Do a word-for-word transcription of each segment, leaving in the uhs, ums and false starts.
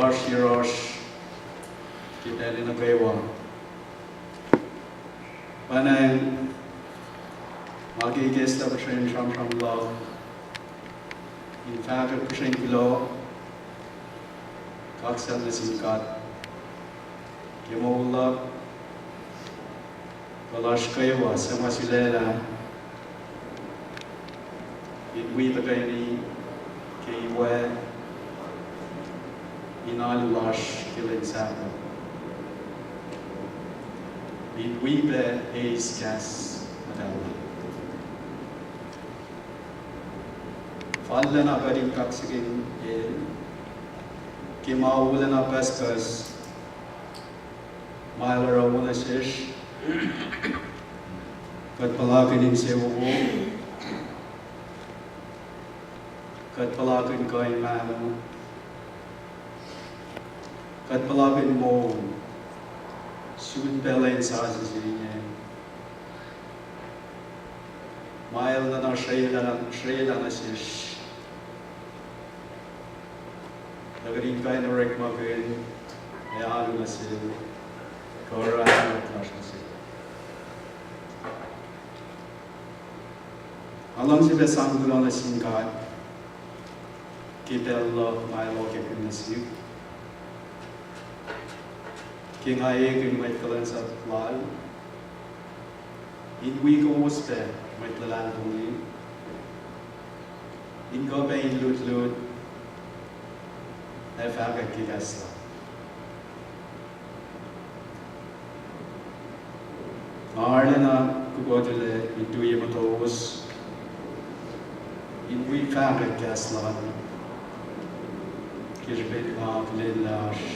Oasr yohrohsr ke pacl nuh kwewa. Pwacnwacng, nga ke ikacslah puhsren sramsram luhk in fahkwack puhsren kuloh, kaksak nuh sin God ke moul luhk, kuh lasr kwewa suc ma sulaclah in wi tuhkweni ke iwe in alu lasr ke lwen Sahpuh, in wi pac eis kahs muhtahl. Fal lacna kuht in kaksakihn El ke ma wolacna pucspucs ma El oruh wo nuh sesr. Kuht puhlakihn insewowo, kuht puhlakihn kuh in mahno, kuht puhlakihn moul sun pacl in sasuc se inge, ma El nuhna srwaclah, srwaclah nuh sesr, tuh kuht in kuh in orekmakihn ac alu nuh Sel, kuh oruh ahluhkwelah lasr nuh Sel. Nga luhngse pac sang kuloh nuh sin God ke pacl luhk ma El oakakihn nuh sihk ke nga ekihn mwet kuhlwacnsap Lal, in wi kowos pac mwet luhlahlfongi, in kuh pac in lutlut ac fahkwack ke kahs Lal. Nga arulacna kukuhtlac in tu ye motowos in wi fahkwack kahs Lal ke srihpen nga akihlen lah oasr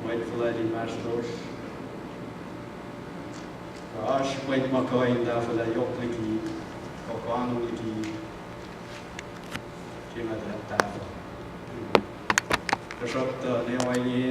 mwet fuhlwact inmahsrlosr, kuh oasr mwet ma kuh in tahfwelah yohk liki kuh kano liki ke nga tahfwelah. Tuhsruhktuh ne ohinge,